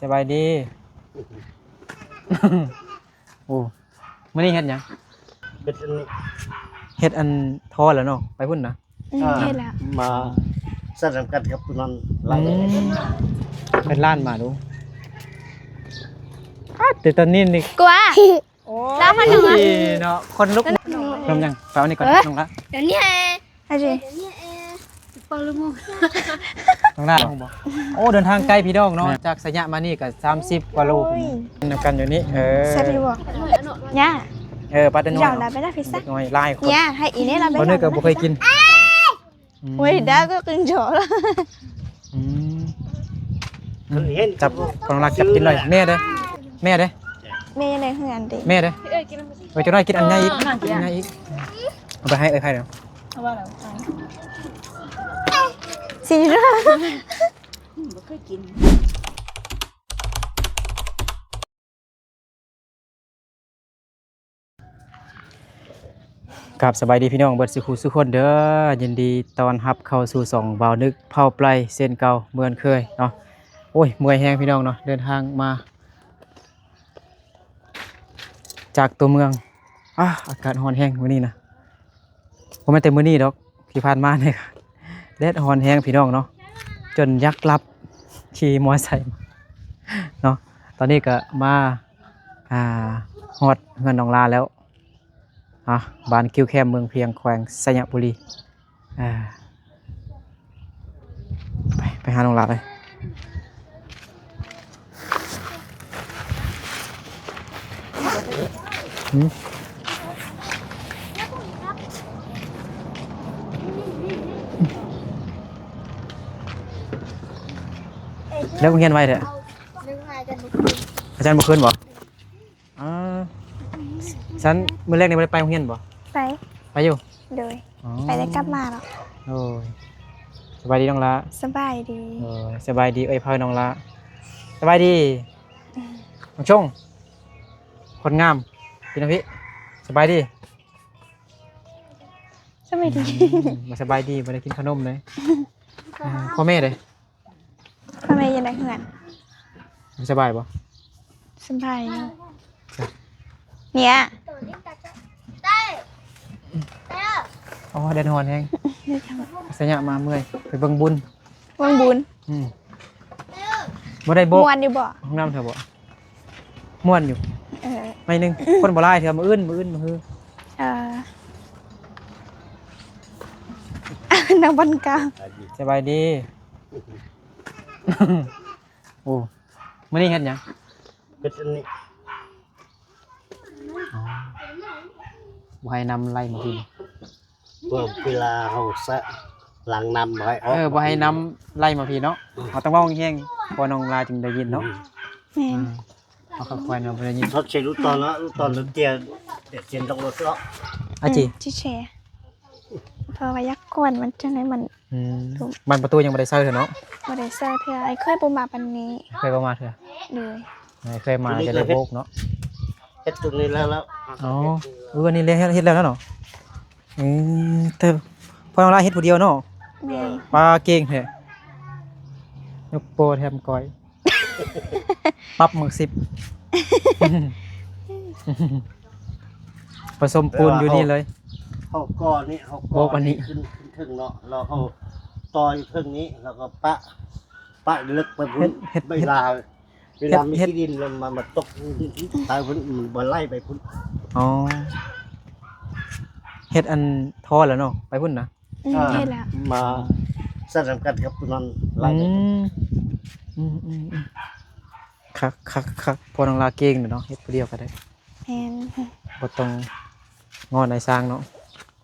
ສະບາຍດີ. ໂອ້ ມື້ນີ້ເຮັດຫຍັງ? ເຮັດອັນນີ້ ເຮັດອັນທໍ່ແລ້ວເນາະ ໄປພຸ້ນນະ. ອືມ ອ່າ ເຮັດແລ້ວ ມາຊັ້ນນຳກັນກັບຜູ້ນັ້ນຫຼາຍ ອືມ ເປັນລ້ານມາດູ. ອາ ແຕ່ຕອນນີ້ນີ້ ກວ່າ ໂອ້ຍ ລາວພັນໜຶ່ງ ເນາະ ຄົນລຸກ. ນມຫຍັງ? ໄປເອົານີ້ກ່ອນ ເອີ ນ້ອງລະ ດຽວນີ້ແຮ ອາເຈ ນ້ອງລະ ໂອ້ ເດີນທາງໄກພີ່ນ້ອງເນາະ ຈາກໄຊຍະມານີ້ກໍສາມສິບກວ່າໂລ. ໂອ້ຍ ນຳກັນຢູ່ນີ້ ເອີ ແຊບຢູ່ບໍ່? ຍ່າ ເອີ ປາແຕ່ນ້ອຍ ເຈົ້າລະໄປລະພິຊາ ເດັກນ້ອຍຫຼາຍຄົນ ຍ່າ ໃຫ້ອີເນ່ລະໄປ ບໍ່ໜ້ອຍກໍບໍ່ເຄີຍກິນ. ອືມ ໂອ້ຍ ດາວກໍກິນໂຈລະ ອືມ ຈັບ ກຳລັງຈັບກິນເລີຍ. ແມ່ເດ້ ແມ່ເດ້ ແມ່ຢູ່ໃນເຮືອນເດ້ ແມ່ເດ້. ເອີ ຈັກໜ້ອຍກິນອັນໃຫຍ່ອີກ ອັນໃຫຍ່ອີກ ເອົາໄປໃຫ້ເອື້ອຍໄພເດີ. ຊິ ບໍ່ເຄີຍກິນ. ກາບສະບາຍດີພີ່ນ້ອງເບິດສູ່ຄູ່ສູ່ຄົນເດີ ຍິນດີຕ້ອນຮັບເຂົ້າສູ່ຊ່ອງບ່າວນຶກເຜົ່າໄປເຊັ່ນເກົ່າເໝືອນເຄີຍເນາະ. ໂອ້ຍ ເມື່ອຍແຮງພີ່ນ້ອງເນາະ ເດີນທາງມາຈາກຕົວເມືອງ. ອາ ອາກາດຮ້ອນແຮງມື້ນີ້ນະ. ບໍ່ແມ່ນແຕ່ມື້ນີ້ດອກ ທີ່ຜ່ານມານີ້ ແດດຮ້ອນແຮງພີ່ນ້ອງເນາະ ຈົນຢາກຫຼັບ ຂີ່ມໍເຕີໄຊມາເນາະ. ຕອນນີ້ກໍມາ ອ່າ ຮອດເຮືອນນ້ອງລາແລ້ວ ອ່າ ບ້ານຄິວແຄມ ເມືອງພຽງ ແຂວງໄຊຍະບູລີ. ອ່າ ໄປ ໄປຫານ້ອງລາເລີຍ. ຫືມ ເລີກໂຮງຮຽນໄວແທ້? ອາຈານບໍ່ຄືນບໍ່? ອ່າ ຊັ້ນມື້ແລກນີ້ບໍ່ໄດ້ໄປໂຮງຮຽນບໍ່? ໄປ ໄປຢູ່ ໂດຍ ອໍ ໄປແລ້ວກັບມາເນາະ. ໂດຍ ສະບາຍດີນ້ອງລາ. ສະບາຍດີ. ໂດຍ ສະບາຍດີເອື້ອຍເພົ້ານ້ອງລາ. ສະບາຍດີ ອືມ ນ້ອງຊົງ ຄົນງາມ ກິນນ້ຳພີ້. ສະບາຍດີ. ສະບາຍດີ. ອືມ ບໍ່ສະບາຍດີ ບໍ່ໄດ້ກິນຂະໜົມເລີຍ. ອ່າ ພໍ່ແມ່ເດ້? ພໍ່ແມ່ຢູ່ໃນເຮືອນ. ສະບາຍບໍ່? ສະບາຍຢູ່. ເນຍ ອໍ ແດດຮ້ອນແຮງ. ໄຊຍະມາເມື່ອຍ ໄປເບິ່ງບຸນ. ເບິ່ງບຸນ. ອືມ ບໍ່ໄດ້ໂບກ ມ່ວນຢູ່ບໍ່? ຫ້ອງນ້ຳເທື່ອບໍ່? ມ່ວນຢູ່. ເອີ ໜ້ອຍໜຶ່ງ ຄົນບໍ່ຫຼາຍເທື່ອ. ມື້ອື່ນ ມື້ອື່ນ ມື້ຮື. ເອີ ນັກບອນກາ. ສະບາຍດີ. ໂອ້ ມື້ນີ້ເຮັດຫຍັງ? ເຮັດອັນນີ້. ອໍ ບໍ່ໃຫ້ນ້ຳໄຫຼມາພີ້. ເວລາເຮົາສະ ລ້າງນ້ຳບໍ່ໃຫ້ອອກ. ເອີ ບໍ່ໃຫ້ນ້ຳໄຫຼມາພີ້ເນາະ. ອືມ ເຮົາຕ້ອງເວົ້າແຮງໆ ເພາະນ້ອງລາຈຶ່ງໄດ້ຍິນເນາະ. ອືມ ແມ່ນ. ອືມ ເຮົາຄ່ອຍໆ ເນາະ ບໍ່ໄດ້ຍິນ. ເຂົາໃຊ້ລູກຕອນເນາະ ລູກຕອນເຕ້ຍ ດຽວສຽງຕົກລົດເນາະ. ອາຈີ ອືມ ຈີແຊ ເພາະວ່າຢາກກວນມັນຈັ່ງໃດມັນ. ອືມ ບັ້ນປະຕູຍັງບໍ່ໄດ້ໃສ່ເທື່ອເນາະ. ບໍ່ໄດ້ໃສ່ເທື່ອ ອ້າຍເຄີຍບໍ່ມາປານນີ້. ເຄີຍບໍ່ມາເທື່ອ. ໂດຍ ອ້າຍເຄີຍມາຈະໄດ້ໂບກເນາະ. ເຮັດຕົວນີ້ແລ້ວ ແລ້ວ. ອໍ ເອີ ອັນນີ້ເຮັດ ເຮັດແລ້ວເນາະ. ອືມ ແຕ່ພໍ່ນ້ອງລາເຮັດຜູ້ດຽວເນາະ. ແມ່ນ. ປາເກັ່ງແທ້ ຍົກໂປ້ແຖມກ້ອຍ. ປັບໝາກສິບ ປະສົມປູນຢູ່ນີ້ເລີຍ. ເຮົາກໍ່ນີ້ ເຮົາກໍ່ ໂບກອັນນີ້ ນີ້ຂຶ້ນ ຂຶ້ນເທິງເນາະ ແລ້ວເຮົາຕໍ່ຢູ່ເທິງນີ້ ແລ້ວກໍປະ ປະເລິກໄປພຸ້ນ. ເຮັດ ເຮັດ ເວລາ ເຮັດ ເວລາມີ ເຮັດ ຂີ້ດິນ ແລ້ວມາ ມາຕົກໃຕ້ພຸ້ນ ມັນບໍ່ໄຫຼໄປພຸ້ນ. ອໍ ເຮັດອັນທໍ່ແລ້ວເນາະ ໄປພຸ້ນນະ. ອືມ ອ່າ ເຮັດແລ້ວ ມາຊັ້ນນຳກັນກັບຜູ້ນັ້ນຫຼາຍ. ອືມ ອືມໆໆ ຄັກໆໆ ພໍ່ນ້ອງລາເກັ່ງເນາະ ເຮັດຜູ້ດຽວກໍໄດ້. ແມ່ນ. ບໍ່ຕ້ອງງໍນາຍຊ່າງເນາະ.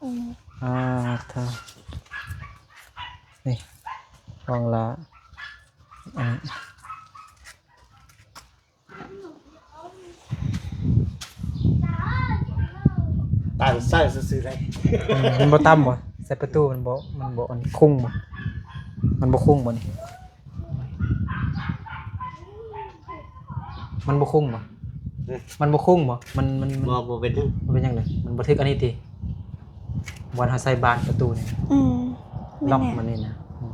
ອືມ ອ່າ ເທີ ນີ້ ນ້ອງລາ ອັນນີ້ ຕ່າງໃສ່ຊື່ໆ ໄດ້. ອືມ ມັນບໍ່ຕ່ຳບໍ່? ໃສ່ປະຕູມັນບໍ່ ມັນບໍ່ອັນຄຸ້ງບໍ່? ມັນບໍ່ຄຸ້ງບໍ່ນີ້? ມັນບໍ່ຄຸ້ງບໍ່? ເອີ ມັນບໍ່ຄຸ້ງບໍ່? ມັນ ມັນ ມັນ ບໍ່ ບໍ່ເປັນຫຍັງ ບໍ່ເປັນຫຍັງເລີຍ. ມັນບໍ່ຖືກອັນນີ້ຕິ? ບ່ອນເຮົາໃສ່ບານປະຕູນີ້. ອືມ ລັອກມັນນີ້ນະ. ອືມ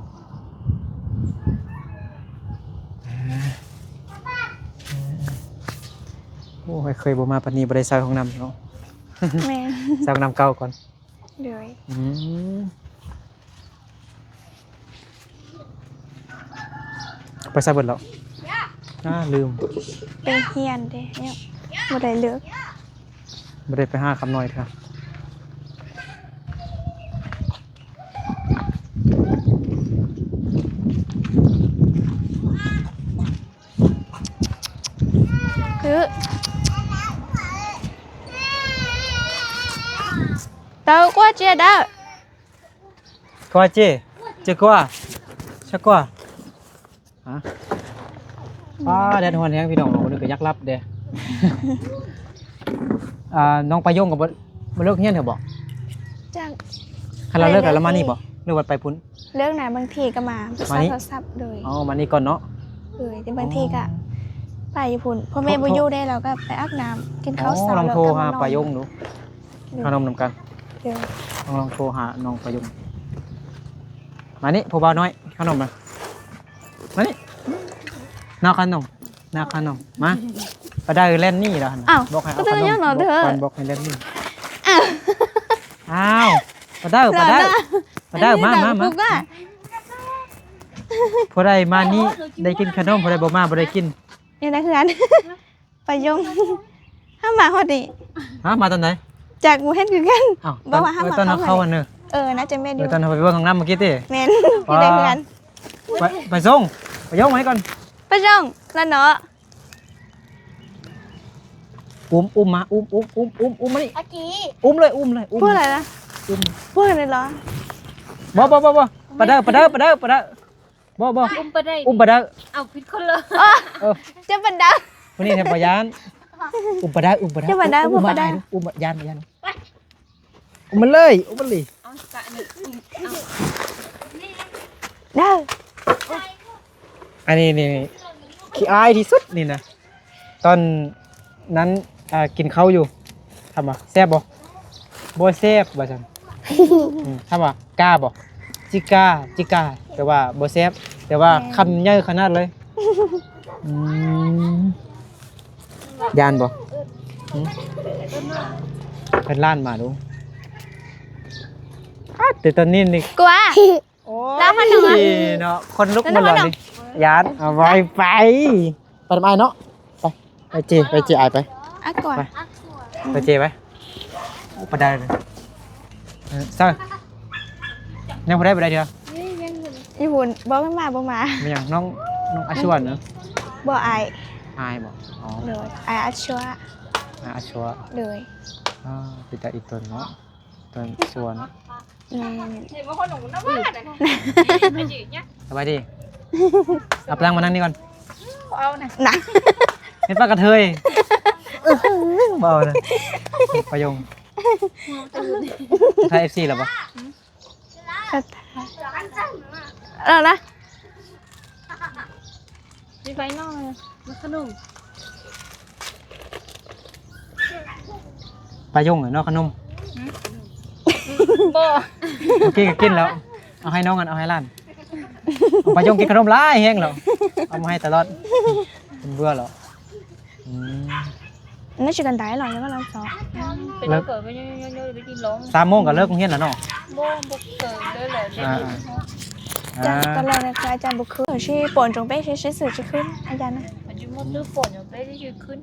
ເອີ ໂອ້ຍ ເຄີຍບໍ່ມາປານນີ້ ບໍ່ໄດ້ໃຊ້ຫ້ອງນ້ຳເນາະ. ແມ່ນ ໃຊ້ຫ້ອງນ້ຳເກົ່າກ່ອນ. ໂດຍ ອືມ ໄປໃສເບິດແລ້ວ? ອ້າ ລືມ ໄປຮຽນເດ້ ຍັງບໍ່ໄດ້ເລີກ ບໍ່ໄດ້ໄປຫາຄຳນ້ອຍເທື່ອ. ເອີ ເຕົ້າກວ່າເຈດາ ກວ່າເຈ ເຈກວ່າ ຊະກວ່າ ຮະ ປ້າ ແດດຮ້ອນແຮງພີ່ນ້ອງ ມື້ນີ້ກໍຢາກຫຼັບເດ້. ອ່າ ນ້ອງປາຍົງກໍບໍ່ ບໍ່ເລີກຮຽນເທື່ອບໍ? ຈັກ ຄັນລາວເລີກແລ້ວລາວມານີ້ບໍ ຫຼືວ່າໄປພຸ້ນ? ເລີກນະ ບາງທີກໍມາ ມານີ້ ໂທລະສັບ ໂດຍ ອໍ ມານີ້ກ່ອນເນາະ. ໂດຍ ແຕ່ບາງທີກໍ ອໍ ໄປຢູ່ພຸ້ນ ພໍ່ແມ່ບໍ່ຢູ່ເດ້ ລາວກໍໄປອາບນ້ຳ ກິນເຂົ້າເຊົ້າ ລອງໂທຫາປາຍົງດູ ເຂົ້ານຳນຳກັນ. ໂດຍ ລອງ ລອງໂທຫານ້ອງປາຍົງ. ມານີ້ ຜູ້ບ່າວນ້ອຍ ເຂົ້ານຳມາ ມານີ້ ນາຂະໜົມ ນາຂະໜົມ ມາ. ປາດາແລ່ນໜີແລ້ວຫັ້ນນະ. ອ້າວ ບອກໃຫ້ເອົາຂະໜົມ ບອກກ່ອນ ບອກໃຫ້ແລ່ນໜີ. ອ້າວ ອ້າວ ປາດາ ປາດາ ປາດາ ມາ ມາ ມາ. ຜູ້ໃດມານີ້ໄດ້ກິນຂະໜົມ ຜູ້ໃດບໍ່ມາບໍ່ໄດ້ກິນ. ຢູ່ໃນເຮືອນ ປາຍົງ ເຮົາມາຮອດນີ້ ຮະ ມາຕອນໃດ? ຈັກ ບໍ່ເຫັນຄືກັນ. ອ້າວ ບອກວ່າເຮົາມາ ເອີ ຕອນເຮົາເຂົ້າຫັ້ນເດີ. ເອີ ໜ້າຈະແມ່ນຢູ່ ເອີ ຕອນເຮົາໄປເບິ່ງຫ້ອງນ້ຳມື້ກີ້ຕິ. ແມ່ນ ຢູ່ໃນເຮືອນ. ໄປ ໄປສົ່ງ ປາຍົງ ມາໃຫ້ກ່ອນ ປາຍົງ ລະເນາະ. ອຸ້ມ ອຸ້ມມາ ອຸ້ມ ອຸ້ມ ອຸ້ມ ອຸ້ມ ອຸ້ມມານີ້ ອາກີ ອຸ້ມເລີຍ ອຸ້ມເລີຍ ອຸ້ມ. ຜູ້ໃດລະ? ອຸ້ມ ຜູ້ໃດລະ? ບໍ່ ບໍ່ ບໍ່ ບໍ່ ປາເດີ ປາເດີ ປາເດີ ປາເດີ. ບໍ່ ບໍ່ ອຸ້ມປາໄດ້ ອຸ້ມປາເດີ. ເອົາ ຜິດຄົນເລີຍ. ເອີ ເຈົ້າປາເດີ ຜູ້ນີ້ແທ້ບໍ່ຢ້ານ. ອຸ້ມປາເດີ ອຸ້ມປາເດີ ເຈົ້າປາເດີ ອຸ້ມປາເດີ ອຸ້ມ ຢ້ານ ຢ້ານ. ອຸ້ມມັນເລີຍ ອຸ້ມມັນເລີຍ. ເອົາ ກະນີ້ ອຸ້ມ ເອົາ ເດີ ອັນນີ້ນີ້ ຂີ້ອາຍທີ່ສຸດນີ້ນະ. ຕອນນັ້ນ ອ່າ ກິນເຂົ້າຢູ່ ຖາມວ່າແຊບບໍ່? ບໍ່ແຊບ ວ່າຊັ້ນ. ອືມ ຖາມວ່າກ້າບໍ່? ຈິກ້າ ຈິກ້າ ແຕ່ວ່າບໍ່ແຊບ ແຕ່ວ່າ ແມ່ນ ຄຳໃຫຍ່ຂະໜາດເລີຍ. ອືມ ຢ້ານບໍ່? ຫຶ? ເພິ່ນລ້ານມາດູ. ອາ ແຕ່ຕອນນີ້ນີ້ ກວ່າ ໂອ້ຍ ລາວມາໜ້ອຍເນາະ ຄົນລຸກມາຫຼອນນີ້. ຢ້ານ ເອົາໄວ້ໄປ ໄປນຳອ້າຍເນາະ. ໄປ ໄປເຈ ໄປເຈອ້າຍໄປ. ອາກວ່າ ໄປ ໄປເຈໄປ. ໂອ້ ປາໄດ້ເລີຍ. ເອີ ໃສ່ ຍັງບໍ່ໄດ້ ບໍ່ໄດ້ເທື່ອ. ຢູ່ພຸ້ນ ບໍ່ແມ່ນມາ ບໍ່ມາ. ແມ່ນຫຍັງ? ນ້ອງ ນ້ອງອາຊວນເນາະ. ບໍ່ ອ້າຍ. ອ້າຍບໍ່? ອໍ ໂດຍ ອ້າຍອາຊວ. ອ້າຍອາຊວ. ໂດຍ. ອາ ເປັນຕາອີຕົນເນາະ. ຕອນຊວນ ແມ່ນ ສະບາຍດີ ເອົາປະດັງມານັ່ງນີ້ກ່ອນ. ເອົານະ ນະ ເຮັດປາກກະເທີຍ. ເວົ້ານະ ປາຍົງ ໄທເອັຟຊີແລ້ວບໍ່? ເອີນະ ມີໄຟນອກ ມາຂະໜົມ ປາຍົງເນາະຂະໜົມ. ບໍ່ ເມື່ອກີ້ກໍກິນແລ້ວ ເອົາໃຫ້ນ້ອງກັນ ເອົາໃຫ້ຫຼານ. ປາຍົງກິນຂະໜົມຫຼາຍແຮງແລ້ວ ເອົາມາໃຫ້ຕະຫຼອດ ເປັນເບື່ອແລ້ວ. ອືມ ໜ້າຊິກັນໄດ້ຫຼາຍແລ້ວກໍລອງຊອກ ໄປເລີກ ໄປກິນລອງ ສາມໂມງກໍເລີກໂຮງຮຽນແລ້ວເນາະ. ບໍ່ ບໍ່ເກີນເລີຍແຫຼະ. ອາ ອາ ຕອນແລກນະ ຄືອາຈານບໍ່ຄື ຊິປ່ອນຈົງເປ້ຊິ ຊິຊື່ຊິຂຶ້ນ ອາຈານນະ ຊິມາຊື້ປ່ອນຈົງເປ້ຊິຂຶ້ນ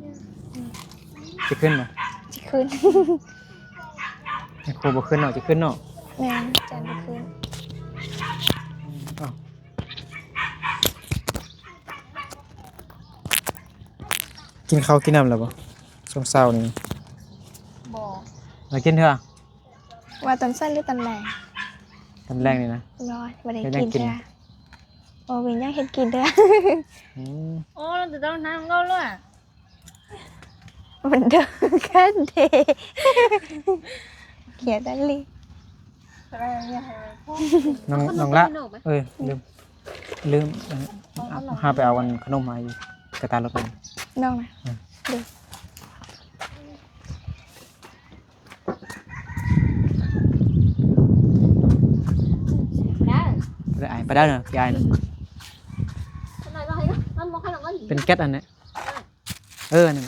ຊິຂຶ້ນບໍ່? ຊິຂຶ້ນ ແມ່ຄູບໍ່ຂຶ້ນເນາະ ຊິຂຶ້ນເນາະ. ແມ່ນ ອາຈານບໍ່ຂຶ້ນ. ອືມ ເອົ້າ ກິນເຂົ້າກິນນ້ຳແລ້ວບໍ່? ຊ່ວງເຊົ້ານີ້ ບໍ່ ແລ້ວກິນເທື່ອ ວ່າຕອນເຊົ້າ ຫຼື ຕອນແລງ? ຕອນແລງນີ້ນະ ບໍ່ ບໍ່ໄດ້ກິນເທື່ອ. ໂອ້ ວິນຍັງເຮັດກິນເທື່ອ. ອືມ ໂອ້ ແຕ່ຕອນນັ້ນກໍລະ ມັນເດີກັນເດ ຂຽນດັນລີ ນ້ອງ ນ້ອງລະ ເອີຍ ລືມ ລືມ ເອົາ ຫາໄປເອົາອັນຂະໜົມມາຢູ່ກະຕ່າລົດນັ້ນ ນ້ອງນະ. ອືມ ເດີ ໄດ້ ໄປໄດ້ເນາະ ຍາຍເນາະ ເປັນແກັດອັນນີ້. ເອີ ນັ້ນ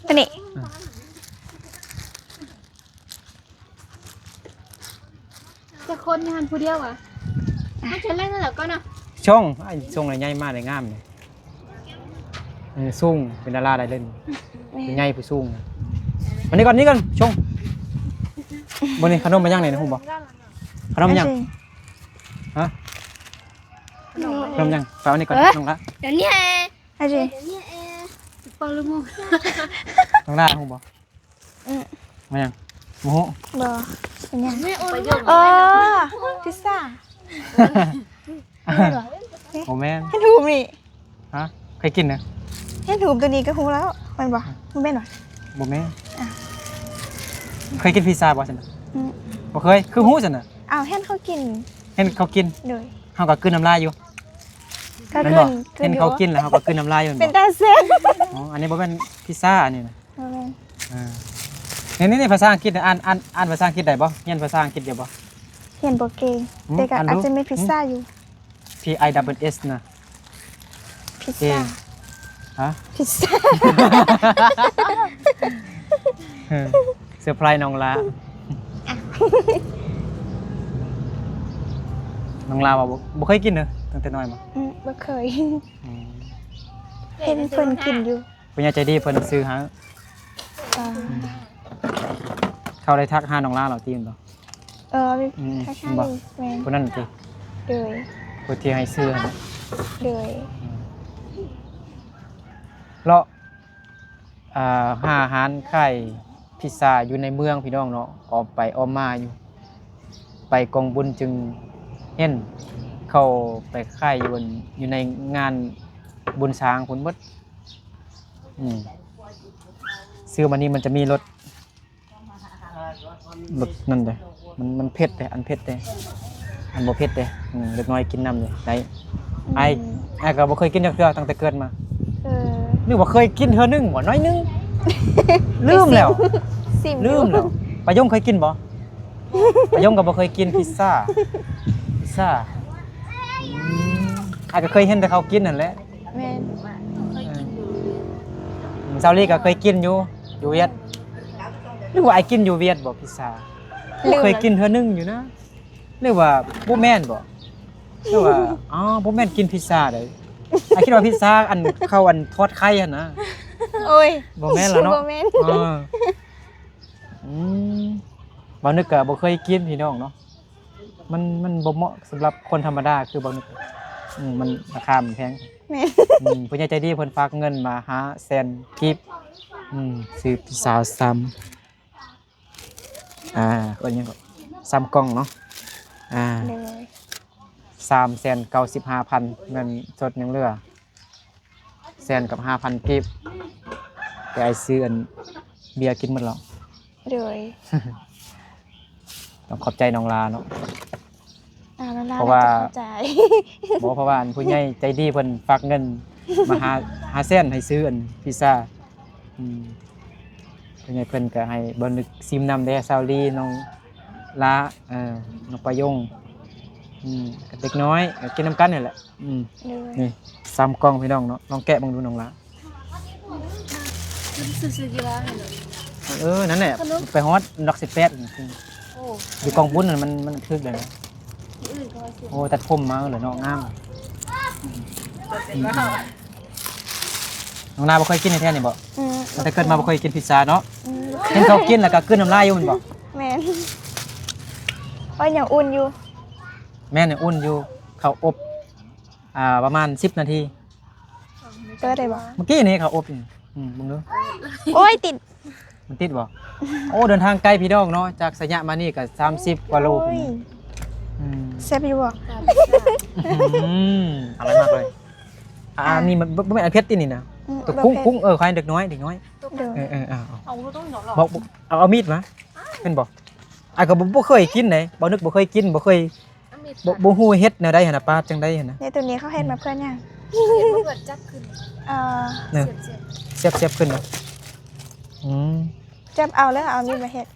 ຕົວນີ້ ອ່ະ ຈັກຄົນຢູ່ຫັ້ນ ຜູ້ດຽວຫວາ? ມັນຈະແລ່ນແລ້ວກໍນະ ຊົງ ອ້າຍຊົງລະໃຫຍ່ມາໄດ້ງາມນີ້ ເອີ ສູງ ເປັນດາລາໄດ້ເລີຍນີ້ ແມ່ນ ໃຫຍ່ຜູ້ສູງ ມານີ້ກ່ອນ ນີ້ກ່ອນ ຊົງ ບໍ່ນີ້ ຂະໜົມມາຫຍັງນີ້ ຮູ້ບໍ່? ຂະໜົມຫຍັງ? ຮະ? ຂະໜົມຫຍັງ? ໄປເອົານີ້ກ່ອນ ເອີ ນ້ອງລະ ດຽວນີ້ແອ ອາເຈ ເປັາລູກໂມງ ນ້ອງລະ ຮູ້ບໍ່? ອືມ ມາຫຍັງ? ບໍ່ຮູ້ ບໍ່ ເປັນຫຍັງ? ໂອ້ ພິຊຊາ ບໍ່ແມ່ນ ເຫັນຮູບນີ້ ຮະ? ເຄີຍກິນນະ? ເຫັນຮູບຕົວນີ້ກໍຮູ້ແລ້ວ ແມ່ນບໍ່? ບໍ່ແມ່ນຫວາ? ບໍ່ແມ່ນ ອ່ະ ເຄີຍກິນພິຊຊາບໍ່ຊັ້ນນະ? ອືມ ບໍ່ເຄີຍ ຄືຮູ້ຊັ້ນນະ? ອ້າວ ເຫັນເຂົາກິນ ເຫັນເຂົາກິນ ໂດຍ ເຮົາກໍກືນນ້ຳລາຍຢູ່ ກໍ ແມ່ນບໍ່? ຄືນ ຄືນຢູ່ ເຫັນເຂົາກິນແລ້ວເຮົາກໍກືນນ້ຳລາຍຢູ່ ແມ່ນບໍ່? ເປັນຕາແຊບ ອໍ ອັນນີ້ບໍ່ແມ່ນພິຊຊາ ອັນນີ້ນະ ບໍ່ແມ່ນ ອ່າ ນີ້ໆ ພາສາອັງກິດ ອ່ານ ອ່ານ ອ່ານພາສາອັງກິດໄດ້ບໍ່? ຮຽນພາສາອັງກິດຢູ່ບໍ່? ຮຽນບໍ່ເກັ່ງ ຫືມ? ແຕ່ກໍ ອ່ານດູ ອາດຈະມີພິຊຊາຢູ່ ພີ ໄອ ດັບເບິນ ເອັສ ນະ ພິຊຊາ ເອ ຮະ? ພິຊຊາ ເຊີໄພຣສ໌ນ້ອງລາ ນ້ອງລາວ່າບໍ່ ບໍ່ເຄີຍກິນເດີ ຕັ້ງແຕ່ນ້ອຍມາ ອືມ ບໍ່ເຄີຍ ອືມ ເຫັນເພິ່ນກິນຢູ່ ຜູ້ໃຫຍ່ໃຈດີເພິ່ນຊື້ໃຫ້ ອ່າ ເຂົາໄດ້ທັກຫານ້ອງລາແລ້ວຕິ ແມ່ນບໍ່? ເອີ ອືມ ທັກຫາ ແມ່ນບໍ່? ແມ່ນ ຜູ້ນັ້ນຕິ ໂດຍ ຜູ້ທີ່ໃຫ້ຊື້ຫັ້ນ ໂດຍ ອືມ ເລາະ ອ່າ ຫາຮ້ານຂາຍພິຊຊາຢູ່ໃນເມືອງພີ່ນ້ອງເນາະ ອ້ອມໄປອ້ອມມາຢູ່ ໄປກອງບຸນຈຶ່ງເຫັນເຂົາໄປຂາຍຢູ່ ຢູ່ໃນງານບຸນຊ້າງພຸ້ນເບິດ ອືມ ຊື້ມານີ້ມັນຈະມີລົດ ລົດນັ້ນເດ້ ມັນ ມັນເຜັດເດ້ ອັນເຜັດເດ້ ອັນບໍ່ເຜັດເດ້ ອືມ ເດັກນ້ອຍກິນນຳເດ້ ໄດ້ ອືມ ອ້າຍ ອ້າຍກໍບໍ່ເຄີຍກິນຈັກເທື່ອ ຕັ້ງແຕ່ເກີດມາ ເອີ ຫຼືວ່າເຄີຍກິນເທື່ອໜຶ່ງບໍ່ ໜ້ອຍໜຶ່ງ ລືມແລ້ວ ຊິມ ລືມແລ້ວ ປາຍົງເຄີຍກິນບໍ່? ປາຍົງກໍບໍ່ເຄີຍກິນພິຊຊາ ພິຊຊາ ອືມ ອ້າຍກໍເຄີຍເຫັນແຕ່ເຂົາກິນຫັ້ນແຫຼະ ແມ່ນ ເອີ ສາວລີກໍເຄີຍກິນຢູ່ ຢູ່ຫວຽດ ຫຼືວ່າອ້າຍກິນຢູ່ຫວຽດບໍ່ພິຊຊາ ລືມ ເຄີຍກິນເທື່ອໜຶ່ງຢູ່ນະ ຫຼືວ່າບໍ່ແມ່ນບໍ່ ຫຼືວ່າ ອໍ ບໍ່ແມ່ນກິນພິຊຊາໃດ ອ້າຍຄິດວ່າພິຊຊາ ອັນ ເຂົ້າ ອັນ ທອດໄຂ່ຫັ້ນນະ ໂອ້ຍ ບໍ່ແມ່ນລະເນາະ ບໍ່ແມ່ນ ເອີ ອືມ ບ່າວນຶກກໍບໍ່ເຄີຍກິນພີ່ນ້ອງເນາະ ມັນ ມັນບໍ່ເໝາະສຳລັບຄົນທຳມະດາຄືບ່າວນຶກ ອືມ ມັນ ລາຄາມັນແພງ ແມ່ນ ອືມ ຜູ້ໃຫຍ່ໃຈດີເພິ່ນຝາກເງິນມາຫ້າແສນກີບ ອືມ ຊື້ສາມ ອ່າ ເອີ້ນຫຍັງເກາະ ສາມກ່ອງເນາະ ອ່າ ໂດຍ ສາມແສນເກົ້າສິບຫ້າພັນ ເງິນສົດຍັງເຫຼືອ ແສນກັບຫ້າພັນກີບ ແຕ່ອ້າຍຊື້ອັນເບຍກິນໝົດແລ້ວ ໂດຍ ຕ້ອງຂອບໃຈນ້ອງລາເນາະ ອ່າ ນ້ອງລາ ເພາະວ່າ ຈະເຂົ້າໃຈ ບໍ່ ເພາະວ່າອັນຜູ້ໃຫຍ່ໃຈດີເພິ່ນຝາກເງິນມາຫ້າ ຫ້າແສນໃຫ້ຊື້ອັນພິຊຊາ ອືມ ຜູ້ໃຫຍ່ເພິ່ນກໍໃຫ້ບ່າວນຶກຊີມນຳແດ່ ສາວລີ ນ້ອງລາ ເອີ ນ້ອງປາຍົງ ອືມ ກັບເດັກນ້ອຍ ກໍກິນນຳກັນນີ້ແຫຼະ ອືມ ໂດຍ ນີ້ສາມກ່ອງພີ່ນ້ອງເນາະ ລອງແກະເບິ່ງດູນ້ອງລາ ຊື້ ຊື້ກິລາໃຫ້ໜ່ອຍ ເອີ ນັ້ນແຫຼະ ຂະໜົມ ໄປຮອດຫຼັກສິບແປດ ໂອ້ ຢູ່ກອງບຸນນັ້ນ ມັນ ມັນຖືກແລ້ວນະ ມື້ອື່ນກໍວ່າຊື້ ໂອ້ ຕັດຜົມມາເລີຍເນາະ ງາມ ອືມ ນ້ອງນາບໍ່ເຄີຍກິນແທ້ໆນີ້ບໍ່? ອືມ ຕັ້ງແຕ່ເກີດມາບໍ່ເຄີຍກິນພິຊຊາເນາະ ອືມ ເຫັນເຂົາກິນແລ້ວກໍກືນນ້ຳລາຍຢູ່ແມ່ນບໍ່? ແມ່ນ ໂອ້ຍ ຍັງອຸ່ນຢູ່ ແມ່ນ ຍັງອຸ່ນຢູ່ ເຂົ້າອົບ ອ່າ ປະມານສິບນາທີ ເປີດໄດ້ບໍ່? ເມື່ອກີ້ນີ້ເຂົາອົບຢູ່ ອືມ ເບິ່ງດູ ໂອ້ຍ ຕິດ ມັນຕິດບໍ່? ໂອ້ ເດີນທາງໄກພີ່ນ້ອງເນາະ ຈາກໄຊຍະມານີ້ກໍສາມສິບກວ່າໂລ ໂອ້ຍ ພຸ້ນ ອືມ ແຊບຢູ່ບໍ່? ອືມ ອະລ່ອຍມາກເລີຍ ອ່າ ອ່າ ອັນນີ້ມັນບໍ່ ບໍ່ແມ່ນອັນເຜັດຕິນີ້ນະ ອືມ ຕົວກຸ້ງ ບໍ່ເຜັດ ກຸ້ງ ເອີ ຂາຍເດັກນ້ອຍ ເດັກນ້ອຍ ໂດຍ ເອີ ເອີ ເອົາ ເອົາ ບໍ່ຕ້ອງດອກ ບໍ່ ບໍ່ ເອົາ ເອົາມີດມາ ແມ່ນບໍ່? ອ້າຍກໍບໍ່ ບໍ່ເຄີຍກິນເດ້ ບໍ່ນຶກ ບໍ່ເຄີຍກິນ ບໍ່ເຄີຍ ບໍ່ ບໍ່ຮູ້ເຮັດແນວໃດຫັ້ນນະ ປາດຈັ່ງໃດຫັ້ນນະ ໃນໂຕນີ້ເຂົາເຮັດມາເພື່ອຫຍັງ? ເຮັດມາເພື່ອຈັບຂຶ້ນ ເອີ ສຽບ ສຽບ ສຽບຂຶ້ນນະ ອືມ ຈັບເອົາເລີຍ ເອົາມີດມາເຮັດ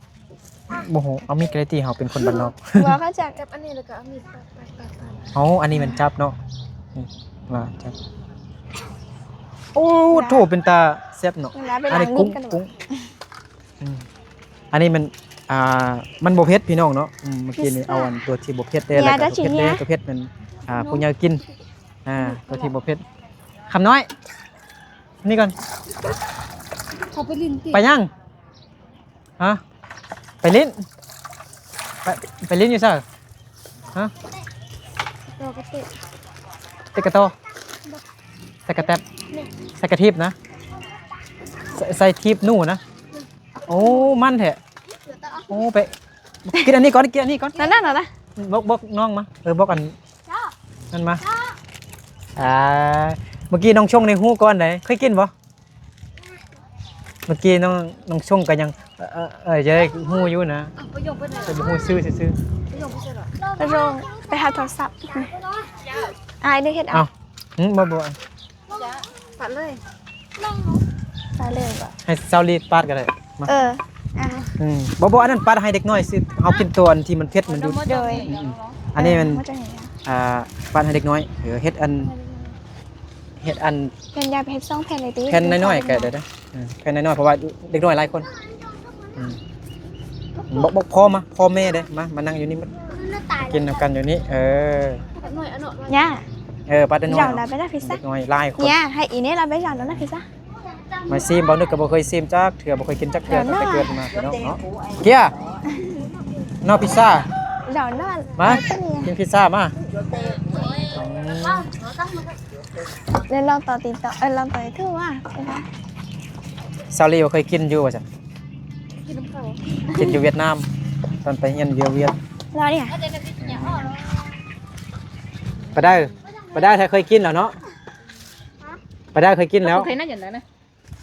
ບໍ່ຮູ້ ເອົາມີດກໍໄດ້ຕິ ເຮົາເປັນຄົນບ້ານນອກ ບໍ່ເຂົ້າໃຈ ຈັບອັນນີ້ແລ້ວກໍເອົາມີດປາດ ປາດ ປາດ ປາດ ເອົາ ອັນນີ້ມັນຈັບເນາະ ນີ້ ວ່າຈັບ ໂອ້ ໂທ້ ເປັນຕາແຊບເນາະ. ນີ້ນະ ໄປລ້າງ ອັນນີ້ກຸ້ງ ກຸ້ງ ອືມ ອັນນີ້ມັນ ອ່າ ມັນບໍ່ເຜັດພີ່ນ້ອງເນາະ. ອືມ ເມື່ອກີ້ນີ້ເອົາອັນຕົວທີ່ບໍ່ເຜັດເດ້ ແລ້ວກໍຕົວເຜັດເດ້ ຕົວເຜັດແມ່ນ ອ່າ ຜູ້ໃຫຍ່ກິນ. ອ່າ ຕົວທີ່ບໍ່ເຜັດ. ຄຳນ້ອຍ ນີ້ກ່ອນ. ເຂົາໄປຫຼິ້ນຕິ ໄປຫຍັງ? ຮະ? ໄປຫຼິ້ນ? ໄປ ໄປຫຼິ້ນຢູ່ໃສ? ຮະ? ເຕະກະຕໍ? ໃສ່ກະແຕັບ? ໃສ່ກະທີບນະ? ໃສ່ ໃສ່ທີບໜູນະ? ໂອ້ ມັນແທ້. ໂອ້ ໄປ ກິນອັນນີ້ກ່ອນ ກິນອັນນີ້ກ່ອນ. ນັ້ນໆໆ ບອກ ບອກນ້ອງມາ. ເອີ ບອກອັນນັ້ນມາ. ອ່າ ເມື່ອກີ້ນ້ອງຊົງນີ້ຮູ້ກ່ອນໃດ໋ ເຄີຍກິນບໍ່? ເມື່ອກີ້ນ້ອງ ນ້ອງຊົງກໍຍັງ ເອີ ເອີ ຈະໄດ້ຮູ້ຢູ່ນະ ແຕ່ບໍ່ຮູ້ຊື່ຊື່ໆ. ປະໂລງ ໄປຫາໂທລະສັບ. ອ້າຍໄດ້ເຮັດເອົາ. ຫືມ ບໍ່ ບໍ່ ປາດເລີຍ ປາດເລີຍບໍ່? ໃຫ້ສາວລີປາດກໍໄດ້. ມາ ເອີ ອ່າ ອືມ ບໍ່ ບໍ່ ອັນນັ້ນປາດໃຫ້ເດັກນ້ອຍຊິ ເຮົາກິນຕົວອັນທີ່ມັນເຜັດມັນຢູ່. ໂດຍ ອືມ ອັນນີ້ມັນ ອ່າ ປາດໃຫ້ເດັກນ້ອຍ. ເອີ ເຮັດອັນ ເຮັດອັນ ແຜ່ນໃຫຍ່ ເຮັດສອງແຜ່ນເລີຍຕິ ແຜ່ນນ້ອຍໆກໍໄດ້ເດີ. ເອີ ແຜ່ນນ້ອຍໆ ເພາະວ່າເດັກນ້ອຍຫຼາຍຄົນ. ອືມ ບອກ ບອກພໍ່ມາ ພໍ່ແມ່ເດ້ ມາ ມານັ່ງຢູ່ນີ້ ມາກິນນຳກັນຢູ່ນີ້. ເອີ ຍ່າ ເອີ ປາດນ້ອຍໆ ເຈົ້າລະໄປລະພິຊາ ເດັກນ້ອຍຫຼາຍຄົນ. ຍ່າ ໃຫ້ອີເນລະໄປລະນະພິຊາ. ມາຊີມ ບ່າວນຶກກໍບໍ່ເຄີຍຊີມຈັກເທື່ອ ບໍ່ເຄີຍກິນຈັກເທື່ອ ຕັ້ງແຕ່ເກີດມາພີ່ນ້ອງເນາະ. ເກຍ ເນາະ ພິຊາ ມາ ກິນພິຊາມາ. ອືມ ແລ້ວລອງຕໍ່ຕິດຕໍ່ ເອີ ລອງຕໍ່ຢູທູບວ່າ ສາວລີບໍ່ເຄີຍກິນຢູ່ວ່າຊັ້ນ. ກິນຢູ່ຫວຽດນາມ ຕອນໄປຮຽນຢູ່ຫວຽດ. ລາວນີ້ ປາດາ ປາດາ ຖ້າເຄີຍກິນແລ້ວເນາະ ປາດາ ເຄີຍກິນແລ້ວ. ເຄີຍນັ້ນຢູ່ນັ້ນນະ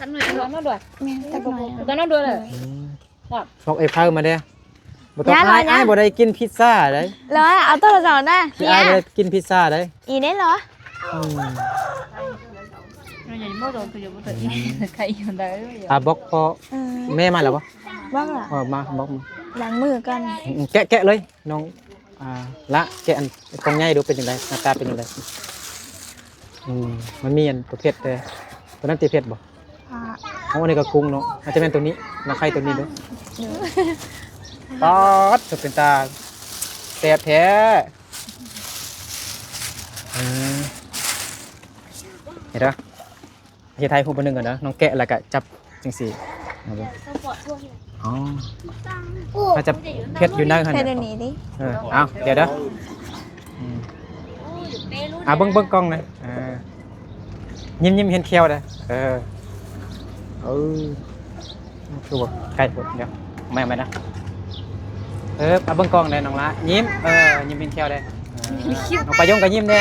ຕັກໜ້ອຍ ເອົາໜ້ອຍດ້ວຍ ແມ່ນ ຕັກໜ້ອຍ ເອົາໜ້ອຍດ້ວຍເລີຍ. ອືມ ບອກເອຟເອົາມາເດ້ ບໍ່ຕ້ອງອາຍ ອາຍບໍ່ໄດ້ກິນພິຊາເດ້. ລະເອົາໂຕລະເຈົ້ານະ ທີ່ອາຍບໍ່ໄດ້ກິນພິຊາເດ້. ອີເດ້ລະ ອືມ ອ່າ ບອກພໍ່ ເອີ ແມ່ມາແລ້ວບໍ່? ບອກລະ ເອີ ມາ ບອກມາ ລ້າງມືກ່ອນ. ອືມ ແກະ ແກະເລີຍນ້ອງ. ອ່າ ລະແກະອັນກ່ອງໃຫຍ່ດູ ເປັນຈັ່ງໃດ ໜ້າຕາເປັນຈັ່ງໃດ? ອືມ ມັນມີອັນປະເພດແຕ່ ຕົວນັ້ນຕິເຜັດບໍ່? ອ່າ ໂອ້ ອັນນີ້ກໍກຸ້ງເນາະ ອາດຈະແມ່ນຕົວນີ້ ລະໄຂ່ຕົວນີ້ເດີ. ໂດຍ ປາດ ເປັນຕາແຊບແທ້. ເອີ ເຫັນເດີ. ເຮັດໃຫ້ຮູບອັນໜຶ່ງກ່ອນເດີ ນ້ອງແກະແລ້ວກະຈັບຈັ່ງຊີ້. ອໍ ເຮົາຈະເຮັດຢູ່ໃນຫັ້ນ ເຮັດອັນນີ້ຕິ. ເອີ ເອົາ ດຽວເດີ. ອືມ ອ່າ ເບິ່ງ ເບິ່ງກ້ອງນະ. ເອີ ຍິ້ມໆ ເຫັນແຂ້ວເດີ. ເອີ ເອີ ຄືວ່າໃກ້ໂພດ. ດຽວ ເອົາໃໝ່ ເອົາໃໝ່ນະ. ເອີ ເອົາເບິ່ງກ້ອງແດ່ນ້ອງລະ ຍິ້ມ. ເອີ ຍິ້ມເຫັນແຂ້ວແດ່. ເອີ ນ້ອງປາຍົງກໍຍິ້ມແດ່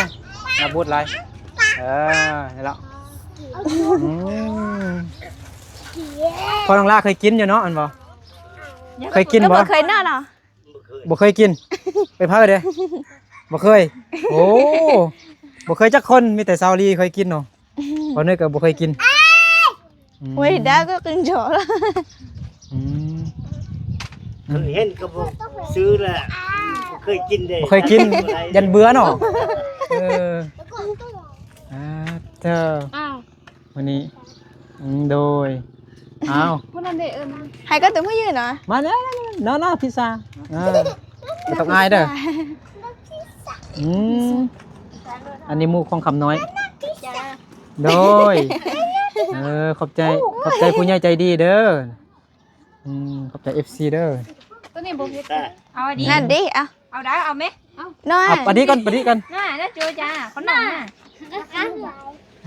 ໜ້າບູດຫຼາຍ. ເອີ ນີ້ລະ. ອືມ ພໍ່ນ້ອງລາເຄີຍກິນຢູ່ເນາະ ແມ່ນບໍ່? ເຄີຍກິນບໍ່? ບໍ່ເຄີຍເນາະ ບໍ່ເຄີຍກິນ. ໄປເຜີເດ້ ບໍ່ເຄີຍ. ໂອ້ ບໍ່ເຄີຍຈັກຄົນ ມີແຕ່ສາວລີເຄີຍກິນເນາະ. ບ່າວເນີດກໍບໍ່ເຄີຍກິນ. ອືມ ໂອ້ຍ ດາກໍກິນເຈາະລະ. ອືມ ເຄີຍເຫັນກໍບໍ່ຊື້ລະ ບໍ່ເຄີຍກິນເດ້ ບໍ່ເຄີຍກິນ ຢ້ານເບື່ອເນາະ. ເອີ ອ່າ ເຈົ້າ ອ້າວ ມື້ນີ້ ອືມ ໂດຍ ອ້າວ ຜູ້ນັ້ນເດ້ ເອີ້ນ ໃຫ້ກໍຕົວຜູ້ຢືນເນາະ ມາເນາະ ເນາະ ເນາະ ພິຊາ. ເອີ ບໍ່ຕ້ອງອາຍເດີ. ອືມ ອັນນີ້ໝູ່ຂອງຄຳນ້ອຍ. ໂດຍ ເອີ ຂອບໃຈ ຂອບໃຈຜູ້ໃຫຍ່ໃຈດີເດີ. ອືມ ຂອບໃຈເອັຟຊີເດີ. ຕົວນີ້ບໍ່ເຜັດ ເອົາອັນນີ້ ນັ້ນເດ້ ເອົາ ເອົາໄດ້ ເອົາແມະ ເອົາ ເອົາປາດີກ່ອນ ປາດີກ່ອນ ໜ້າ ໜ້າໂຈຈາ ຂະໜົມນະ.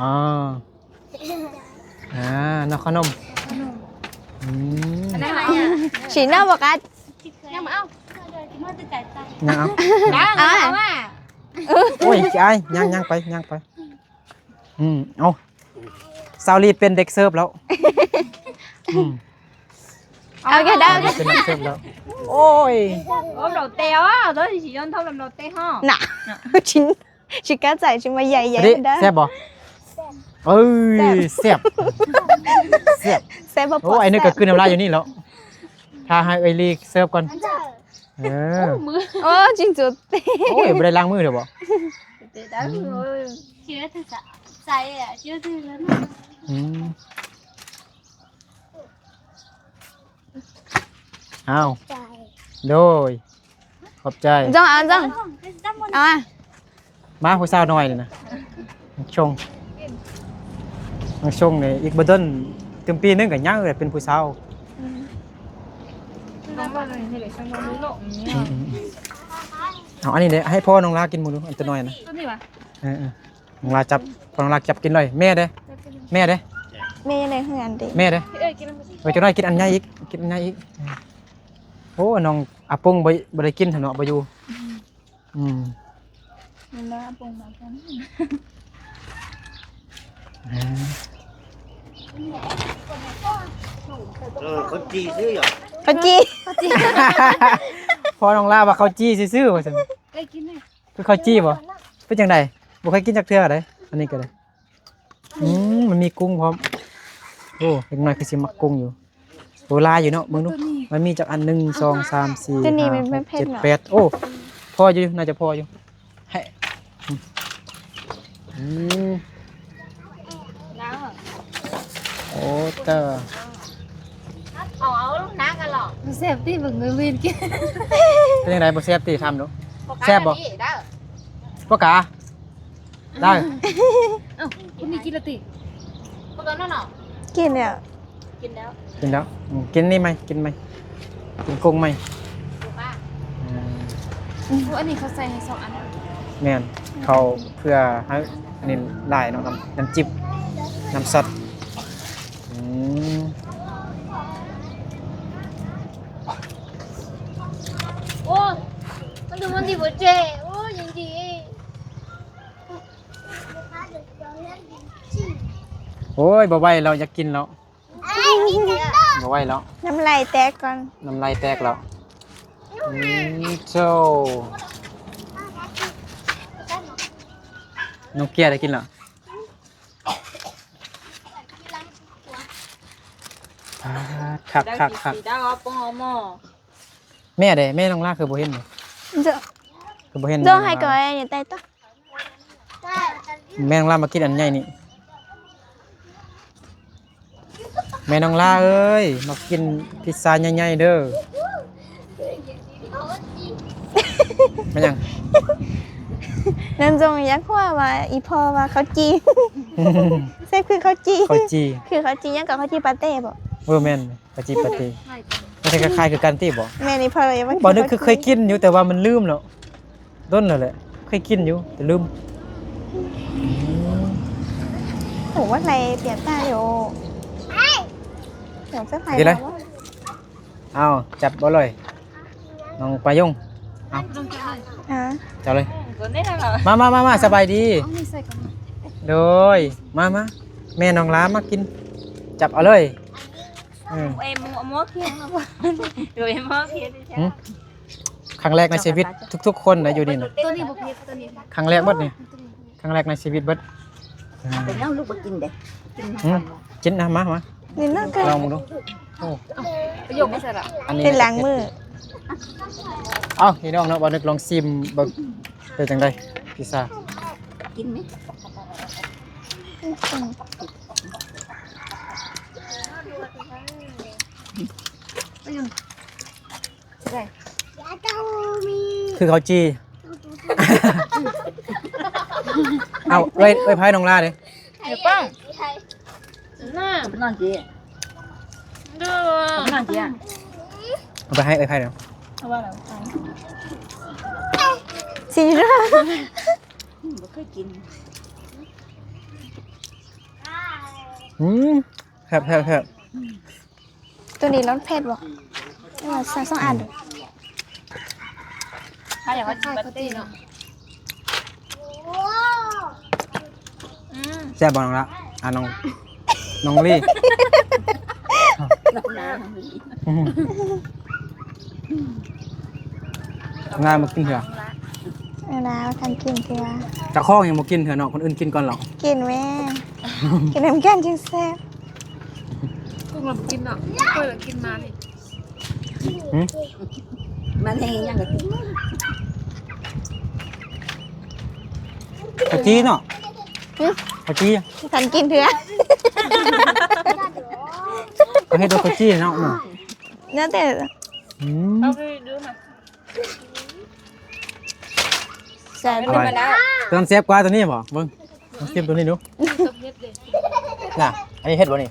ອໍ ອ່າ ນະ ຂະໜົມ. ອືມ ຊິເອົາບໍ່ກັດ ຍັງບໍ່ເອົາ ຍັງເອົາ ເອົາ ເອົາ ໂອ້ຍ ຂີ້ອາຍ ຍ່າງ ຍ່າງໄປ ຍ່າງໄປ. ອືມ ເອົາ ສາວລີເປັນເດັກເສີບແລ້ວ. ອືມ ເອົາ ເອົາ ເປັນເດັກເສີບແລ້ວ. ໂອ້ຍ ໂອ້ ລຳເອົາເຕະ ໂຕຊິຍົນເທົ່າລຳເອົາເຕະ ນະ ຊິ ຊິກະໃຈຊິມາໃຫຍ່ໆ ເດ້ ແຊບບໍ່? ເອີຍ ແຊບ ແຊບ ແຊບບໍ່? ໂອ້ ໄອ້ນີ້ກໍກືນນ້ຳລາຍຢູ່ນີ້ແລ້ວ ຖ້າໃຫ້ເອື້ອຍລີເສີບກ່ອນ. ເອີ ໂອ້ ຈິງຈຸດ ໂອ້ຍ ບໍ່ໄດ້ລ້າງມືເດີບໍ່? ອືມ ເຊື້ອຖືສະ ໃສ່ອະ ເຊື້ອຖືແລ້ວນະ. ອືມ ອ້າວ ໂດຍ ຂອບໃຈ ຈອງ ເອົາ ຈອງ ເອົາມາ ມາຜູ້ສາວນ້ອຍນີ້ນະ ຊົງ ຊົງນີ້ອີກບໍ່ດົນ ຕື່ມປີໜຶ່ງກໍໃຫຍ່ແລ້ວ ເປັນຜູ້ສາວ ອືມ ເອົາອັນນີ້ເດ້ ໃຫ້ພໍ່ນ້ອງລາກິນເບິ່ງດູ ອັນໂຕນ້ອຍນະ ໂຕນີ້ຫວາ ເອີໆ ນ້ອງລາຈັບ ນ້ອງລາຈັບກິນເລີຍ ແມ່ເດ້ ແມ່ເດ້ ແມ່ໃນເຮືອນເດ້ ແມ່ເດ້ ເອີ ຈັກໜ້ອຍກິນອັນໃຫຍ່ອີກ ກິນອັນໃຫຍ່ອີກ ໂອ້ ນ້ອງອາປົງບໍ່ ບໍ່ໄດ້ກິນເນາະ ບໍ່ຢູ່ ອືມ ແມ່ນແລ້ວ ອາປົງມາກັນ ເອີ ເອີ ເຂົ້າຈີ່ຊື້ຫຍັງ ເຂົ້າຈີ່ ພໍ່ນ້ອງລາວ່າເຂົ້າຈີ່ຊື່ໆ ວ່າຊັ້ນ ເອີ ກິນແມ່ ຄືເຂົ້າຈີ່ບໍ່? ເປັນຈັ່ງໃດ? ບໍ່ເຄີຍກິນຈັກເທື່ອເດ້ ອັນນີ້ກໍໄດ້ ອືມ ມັນມີກຸ້ງພ້ອມ ໂອ້ ເດັກນ້ອຍຄືຊິມັກກຸ້ງຢູ່ ໂອ້ ຫຼາຍຢູ່ເນາະ ເບິ່ງດູ ມັນມີຈັກອັນ ໜຶ່ງ ສອງ ສາມ ສີ່ ຫ້າ ຫົກ ເຈັດ ແປດ ໂອ້ ພໍຢູ່ ໜ້າຈະພໍຢູ່ ໃຫ້ ອືມ ອືມ ໂອ້ ເຕີ ເອົາ ເອົາລົງໜ້າກັນເລາະ ບໍ່ແຊບຕິ ເບິ່ງເວີນກິນ ເປັນຈັ່ງໃດ ບໍ່ແຊບຕິ ຖາມດູ ແຊບບໍ່? ບໍ່ກ້າ ໄດ້ ເອົ້າ ຄົນນີ້ກິນແລ້ວຕິ ບໍ່ຕ້ອງເນາະ ກິນແລ້ວ ກິນແລ້ວ ກິນແລ້ວ ອືມ ກິນນີ້ໃໝ່ ກິນໃໝ່ ກິນກຸ້ງໃໝ່ ອືມ ໂອ້ ອັນນີ້ເຂົາໃສ່ໃຫ້ສອງອັນ ແມ່ນ ເຂົາເພື່ອໃຫ້ອັນນີ້ຫຼາຍເນາະ ນ້ຳ ນ້ຳຈິ້ມ ນ້ຳຊອດ ອືມ ໂອ້ ມັນດູມັນດີບໍ່ເຈ້ ໂອ້ ຍັງດີ ໂອ້ຍ ບໍ່ໄຫວແລ້ວ ຢາກກິນແລ້ວ ບໍ່ໄຫວແລ້ວ ນ້ຳລາຍແຕກກ່ອນ ນ້ຳລາຍແຕກແລ້ວ ອືມ ໂທ້ ນ້ອງເກຍໄດ້ກິນແລ້ວ ປາດ ຄັກ ຄັກ ຄັກ ແມ່ເດ້ ແມ່ນ້ອງລາຄືບໍ່ເຫັນ ຄືບໍ່ເຫັນ ຈອງໃຫ້ກ່ອນ ຢູ່ໃຕ້ໂຕະ ແມ່ນ້ອງລາມາກິນອັນໃຫຍ່ນີ້ ແມ່ນ້ອງລາເອີຍ ມາກິນພິຊຊາໃຫຍ່ໆເດີ ແມ່ນຫຍັງ? ນ້ອງຈົງຢາກຮູ້ວ່າອີ່ພໍ່ວ່າເຂົ້າຈີ່ ແຊບຄືເຂົ້າຈີ່ ເຂົ້າຈີ່ ຄືເຂົ້າຈີ່ຫຍັງກໍ ເຂົ້າຈີ່ປາເຕ້ບໍ? ເອີ ແມ່ນ ເຂົ້າຈີ່ປາເຕ້ ມັນຄ້າຍໆຄືກັນຕິບໍ? ແມ່ນ ອີ່ພໍ່ວ່າ ບໍ່ນຶກຄືເຄີຍກິນຢູ່ ແຕ່ວ່າມັນລືມແລ້ວ ດົນແລ້ວແຫຼະ ເຄີຍກິນຢູ່ແຕ່ລືມ. ໂອ້ ວ່າໄລປຽກຕາໂຍ ເອົາ ຈັບບໍ່ເລີຍ ນ້ອງປາຍົງ ເອົາ ເອົາເລີຍ ມາ ມາ ມາ ມາ ສະບາຍດີ ໂດຍ ມາ ມາ ແມ່ນ້ອງລາມາກິນ ຈັບເອົາເລີຍ ເອີ ເອັມໝໍຂຽງ ໂດຍ ເອັມໝໍຂຽງ ຫື? ຄັ້ງແລກໃນຊີວິດທຸກໆຄົນນະ ຢູ່ນີ້ນະ ໂຕນີ້ບໍ່ເຜັດ ໂຕນີ້ ຄັ້ງແລກເບິດນີ້ ຄັ້ງແລກໃນຊີວິດເບິດ ເປັນຫຍັງລູກບໍ່ກິນເດ້ ກິນ ຫື? ກິນນະ ມາ ມາ ນີ້ນະ ລອງເບິ່ງດູ ໂອ້ ປະໂຫຍກບໍ່ໃສ່ລະ ອັນນີ້ເປັນລ້າງມື ເອົ້າ ພີ່ນ້ອງເນາະ ບໍ່ນຶກລອງຊີມເບິ່ງ ເປັນຈັ່ງໃດ ພິຊຊາ ກິນໄໝ? ຄືເຂົ້າຈີ່ ເອົາ ເອີຍ ເອີຍ ພາຍນ້ອງລາເດ້ ເອີຍ ປ້ອງ ນ້ຳ ນ້ຳຈີ່ ເດີ ນ້ຳຈີ່ ເອົາໄປໃຫ້ເອີຍ ພາຍເດີ ເອົາວ່າແລ້ວ ຊິ ບໍ່ເຄີຍກິນ ອືມ ແຊບ ແຊບ ແຊບ ໂຕນີ້ລົດເຜັດບໍ່? ເອີ ໃສ່ສອງອັນ ຖ້າຢາກວ່າກິນປາເຕ້ເນາະ ອືມ ແຊບບໍ່ນ້ອງລະ? ອ່າ ນ້ອງ ນ້ອງລີ ນ້ອງລາ ນ້ອງລາບໍ່ກິນເທື່ອ ນ້ອງລາບໍ່ທັນກິນເທື່ອ ເຈົ້າຂອງຍັງບໍ່ກິນເທື່ອເນາະ ຄົນອື່ນກິນກ່ອນເລາະ ກິນແມ່ ກິນນຳກັນຈຶ່ງແຊບ ກຸ້ງລະບໍ່ກິນເນາະ ຂ້ອຍລະກິນມານີ້ ຫື? ມັນເຮັດຫຍັງກໍກິນ ກະຈີເນາະ ຫື? ເຂົ້າຈີ່ ບໍ່ທັນກິນເທື່ອ ເຂົາເຮັດວ່າເຂົ້າຈີ່ເນາະ. ແລ້ວແຕ່ ອືມ ແຊບ ອະໄລ ຕົວນັ້ນແຊບກວ່າຕົວນີ້ບໍ? ເບິ່ງ ລອງຊີມຕົວນີ້ດູ ນະ. ອັນນີ້ເຮັດບໍ່ນີ້?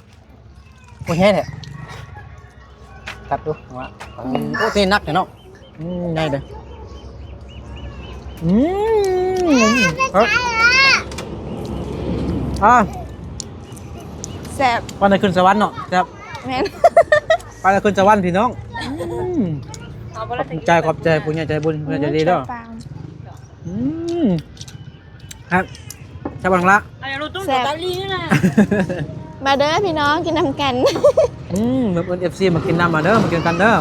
ໂອ້ຍ ແຮງແທ້. ກັດດູວ່າ ອືມ ໂອ້ ຕົວນີ້ໜັກແທ້ເນາະ. ອືມ ໃຫຍ່ເດ້. ອືມ ເອີ ອ່າ ແຊບ ປານໄດ້ຂຶ້ນສະຫວັນເນາະ. ແຊບ ແມ່ນ ປານໄດ້ຂຶ້ນສະຫວັນພີ່ນ້ອງ. ອືມ ຂອບໃຈ ຂອບໃຈຜູ້ໃຫຍ່ໃຈບຸນ ຜູ້ໃຫຍ່ໃຈດີເດີ. ອືມ ແຊບ ແຊບບໍ່ນ້ອງລະ? ແຊບ ມາເດີພີ່ນ້ອງ ກິນນຳກັນ. ອືມ ເອີ້ນເອັຟຊີມາກິນນຳ ມາເດີ ມາກິນນຳກັນເດີ.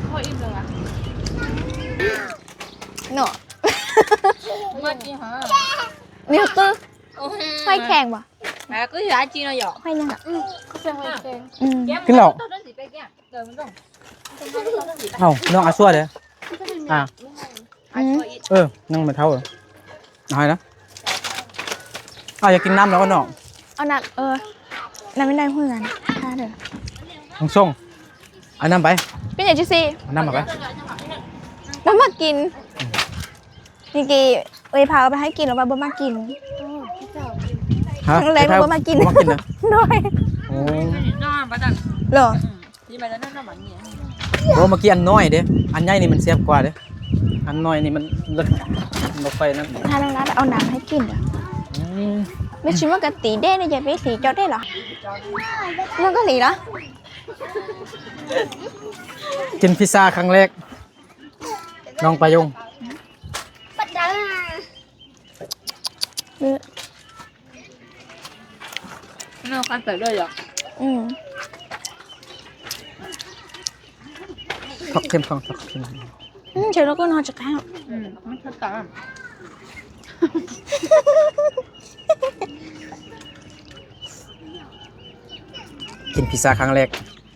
ພໍອີ່ມແລ້ວຫວາ? ເນາະ ມາກິນຫາ ນີ້ຄື ໂອ້ຍ ຫອຍແຄງບໍ່? ອ່າ ຄືຊິອາຈີນເນາະ. ຫອຍຫຍັງອະ? ອືມ ຫອຍແຄງ. ອືມ ກິນແລ້ວ. ເອົ້າ ນ້ອງອາຊວເດ້. ອ່າ ອືມ ເອີ ຍັງບໍ່ເທົ່າເລີຍ. ເອົາໃຫ້ນະ. ເອົາ ຢາກກິນນ້ຳແລ້ວນ້ອງ. ເອົານ້ຳ ເອີ ນ້ຳໄດ້ເພື່ອນ ຖ້າເດີ ນ້ອງຊົງ ເອົານ້ຳໄປ. ເປັນຫຍັງຈັ່ງຊີ້? ເອົານ້ຳມາໄປ. ບໍ່ມັກກິນ. ອືມ ນີ້ກີ້ເອື້ອຍພາເອົາໄປໃຫ້ກິນ ແລ້ວວ່າບໍ່ມັກກິນ. ອໍ ຮະ? ຄັ້ງແລກບໍ່ມັກກິນ ບໍ່ມັກກິນນະ. ໂດຍ ໂອ້ ເຫຼືອ ອືມ ໂອ້ ເມື່ອກີ້ອັນນ້ອຍເດ້ ອັນໃຫຍ່ນີ້ມັນແຊບກວ່າເດ້. ອັນນ້ອຍນີ້ມັນເລິດ ມັນບໍ່ຄ່ອຍນັ້ນ. ຖ້ານ້ອງລາດເອົານ້ຳໃຫ້ກິນເດີ. ອືມ ແມ່ຊິມາກະຕີເດ້ ຢ່າໄປຕີເຈົ້າເດ້ລະ. ມັນກະຫຼີລະ. ກິນພິຊາຄັ້ງແລກ ນ້ອງປາຍົງ. ເອີ ນ້ອງຄັນໃສ່ເລີຍເນາະ. ອືມ ຜັກເຄັມ ຜັກເຄັມ. ອືມ ເຈົ້າລະກໍນອນຈັກຄັ້ງ. ອືມ ມັນຄືກັນ. ກິນພິຊາຄັ້ງແລກ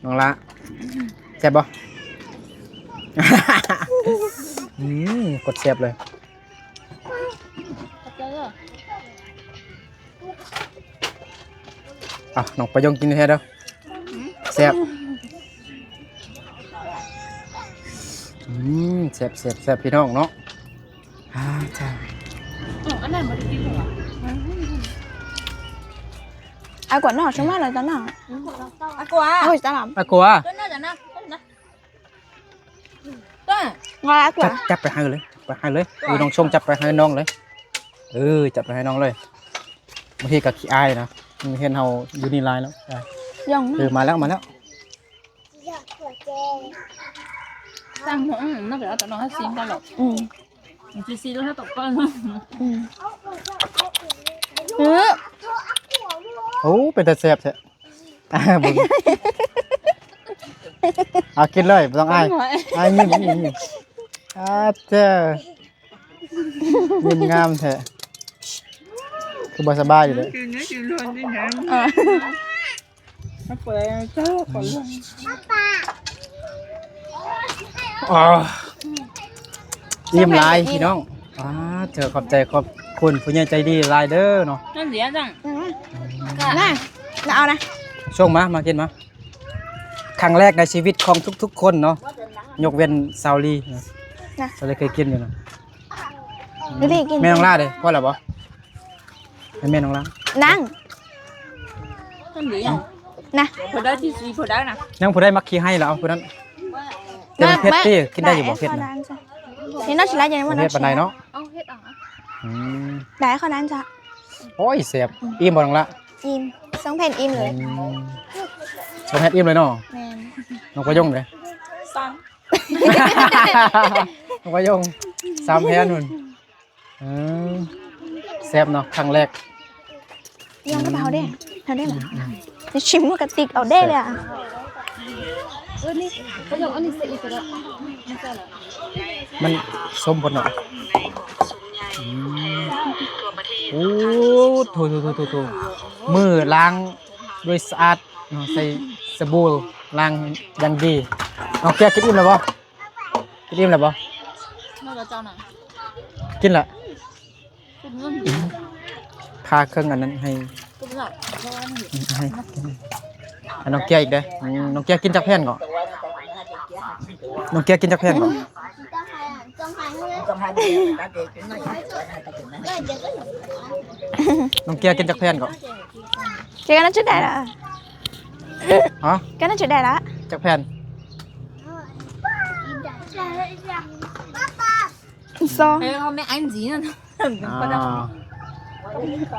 ນ້ອງລະ ແຊບບໍ່? ອືມ ກົດແຊບເລີຍ. ອ່ະ ນ້ອງປາຍົງກິນແທ້ເດີ. ແຊບ. ອືມ ແຊບ ແຊບ ແຊບ ພີ່ນ້ອງເນາະ. ອ່າ ຈ້າ ເອົ້າ ອັນນັ້ນບໍ່ໄດ້ກິນເລີຍຫວາ? ອາກວານອກຊັ້ນມາແລ້ວຕອນນັ້ນ. ອາກວາ ໂອ້ຍ ຕາຫຼຳ ອາກວາ ຕົວນັ້ນນະ ຕົວນັ້ນນະ. ຈັບ ຈັບໄປໃຫ້ເລີຍ ໄປໃຫ້ເລີຍ. ເອີ ນ້ອງຊົງ ຈັບໄປໃຫ້ນ້ອງເລີຍ. ເອີ ຈັບໄປໃຫ້ນ້ອງເລີຍ. ບາງທີກໍຂີ້ອາຍນະ ເຫັນເຮົາຢູ່ນີ້ຫຼາຍແລ້ວ. ເອີ ມາແລ້ວ ມາແລ້ວ. ອືມ ອືມ ໂອ້ ເປັນຕາແຊບແທ້. ອ່າ ເບິ່ງ ເອົາກິນເລີຍ ບໍ່ຕ້ອງອາຍ. ອາຍຍິ້ມ ຍິ້ມ ຍິ້ມ. ອາເຈົ້ ຍິ້ມງາມແທ້ ຄືບໍ່ສະບາຍຢູ່ເດ້. ອ່າ ອີ່ມຫຼາຍພີ່ນ້ອງ. ອ່າ ເຈົ້າ ຂອບໃຈຂອບຄຸນຜູ້ໃຫຍ່ໃຈດີຫຼາຍເດີເນາະ. ນັ້ນເດ ນະ ນະ ເອົານະ ສົ່ງມາ ມາກິນມາ. ຄັ້ງແລກໃນຊີວິດຂອງທຸກໆຄົນເນາະ ຍົກເວັ້ນສາວລີນະ ນະ ສາວລີເຄີຍກິນຢູ່ນະ. ແມ່ນ້ອງລາເດ້ ພໍແລ້ວບໍ່? ໃຫ້ແມ່ນ້ອງລາ ນັ່ງ ນະ ຜູ້ໃດທີ່ຊິຜູ້ໃດນະ ຍັງຜູ້ໃດມັກຂີ້ໄຫ້ລະເອົາຜູ້ນັ້ນ. ແຕ່ມັນເຜັດຕິ ກິນໄດ້ຢູ່ບໍ່ເຜັດນະ? ນີ້ເນາະ ຊິລາຍໃຫຍ່ບໍ່ເນາະ ເຜັດປານໃດເນາະ. ອືມ ໄດ້ເຂົ້ານັ້ນຊະ. ໂອ້ຍ ແຊບ. ອີ່ມບໍ່ນ້ອງລາ? ອີ່ມ ສອງແຜ່ນອີ່ມເລີຍ. ອືມ ສອງແຜ່ນອີ່ມເລີຍເນາະ. ແມ່ນ. ນ້ອງປະຍົງເດ້? ສາມ ນ້ອງປະຍົງ ສາມແຜ່ນພຸ້ນ. ເອີ ແຊບເນາະ ຄັ້ງແລກ. ຍັງບໍ່ເອົາເດ້ ເອົາໄດ້ບໍ່? ອືມ ຊິມກະຕິກເອົາເດ້ເລີຍ. ເອີ ນີ້ ປະໂຫຍກອັນນີ້ໃສ່ອີກກໍໄດ້ ມັນສົ້ມໂພດເນາະ. ອືມ ໂອ້ ໂຖໆໆໆ ມືລ້າງດ້ວຍສະອາດເນາະ ໃສ່ສະບູ. ລ້າງຢ່າງດີ. ນ້ອງເກຍກິນອີ່ມແລ້ວບໍ່? ກິນອີ່ມແລ້ວບໍ່? ແລ້ວເຈົ້ານະ? ກິນລະ. ພາເຄື່ອງອັນນັ້ນໃຫ້ ໃຫ້ ໃຫ້ນ້ອງເກຍອີກເດ້. ອືມ ນ້ອງເກຍກິນຈັກແຜ່ນເກາະ? ນ້ອງເກຍກິນຈັກແຜ່ນເກາະ? ນ້ອງເກຍກິນຈັກແຜ່ນເກາະ? ເກຍກໍໜ້າຈະໄດ້ລະ. ຮະ? ກໍໜ້າຈະໄດ້ລະ. ຈັກແຜ່ນ? ສອງ. ເອີ ເຂົາແມ່ນອັນຈີນະ. ອ່າ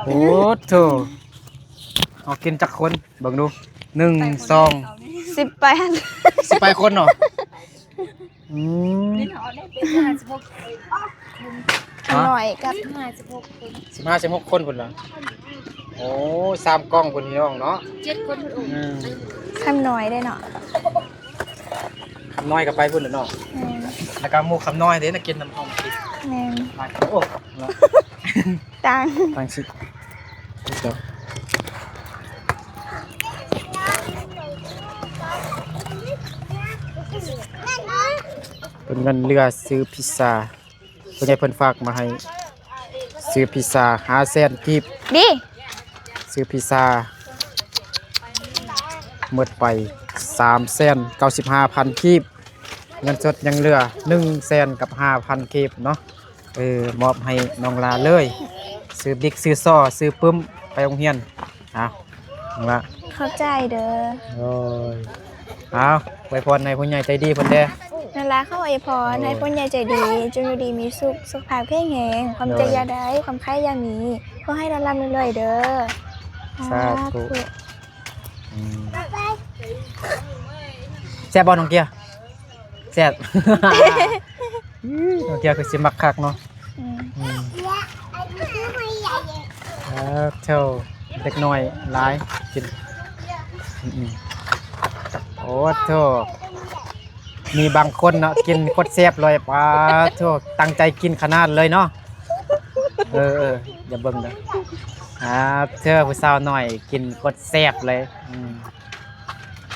ໂອ້ໂຖ ເອົາກິນຈັກຄົນ ເບິ່ງດູ ໜຶ່ງ ສອງ ສິບປາຍ ສິບປາຍຄົນເນາະ. ອືມ ຫາ ໜ້ອຍກັບ ສິບຫ້າ ສິບຫົກຄົນ ສິບຫ້າ ສິບຫົກຄົນພຸ້ນລະ. ໂອ້ ສາມກ່ອງພຸ້ນພີ່ນ້ອງເນາະ ເຈັດຄົນພຸ້ນ. ອືມ ຄຳນ້ອຍເດ້ເນາະ. ຄຳນ້ອຍກໍໄປພຸ້ນແຫຼະເນາະ. ແມ່ນ ແລ້ວກໍໝູ່ຄຳນ້ອຍເດ້ນະ ກິນນຳເຮົາມາກິນ. ແມ່ນ ໂອ້ ຕ່າງ ຕ່າງຊິ ເພິ່ນເງິນເຫຼືອຊື້ພິຊາ. ຜູ້ໃຫຍ່ເພິ່ນຝາກມາໃຫ້ ຊື້ພິຊາຫ້າແສນກີບ. ດີ ຊື້ພິຊາໝົດໄປສາມແສນເກົ້າສິບຫ້າພັນກີບ. ເງິນສົດຍັງເຫຼືອໜຶ່ງແສນກັບຫ້າພັນກີບເນາະ. ເອີ ມອບໃຫ້ນ້ອງລາເລີຍ ຊື້ບິກ ຊື້ສໍ້ ຊື້ປຶ້ມໄປໂຮງຮຽນ. ເອົາ ນ້ອງລາ ຂອບໃຈເດີ. ໂອ້ຍ ເອົາ ອວຍພອນໃຫ້ຜູ້ໃຫຍ່ໃຈດີເພິ່ນແດ່. ນ້ອງລາຂໍອວຍພອນໃຫ້ຜູ້ໃຫຍ່ໃຈດີ ຈົ່ງຢູ່ດີມີສຸກ ສຸຂະພາບແຂງແຮງ ຄວາມເຈັບຢ່າໄດ້ ຄວາມໄຂ້ຢ່າມີ ຂໍໃຫ້ລ່ຳໆລວຍໆເດີ. ສາທຸ. ອືມ ແຊບບໍ່ນ້ອງເກຍ? ແຊບ. ນ້ອງເກຍຄືຊິມັກຄັກເນາະ. ອືມ ອືມ ເອີ ໂທ້ ເດັກນ້ອຍຫຼາຍກິນ. ອືມ ໂອ້ໂທ້ ມີບາງຄົນເນາະ ກິນໂຄດແຊບເລີຍ. ປາໂທ້ ຕັ້ງໃຈກິນຂະໜາດເລີຍເນາະ. ເອີ ເອີ ຢ່າເບິ່ງເດີ. ອາ ເທື່ອຜູ້ສາວນ້ອຍກິນໂຄດແຊບເລີຍ. ອືມ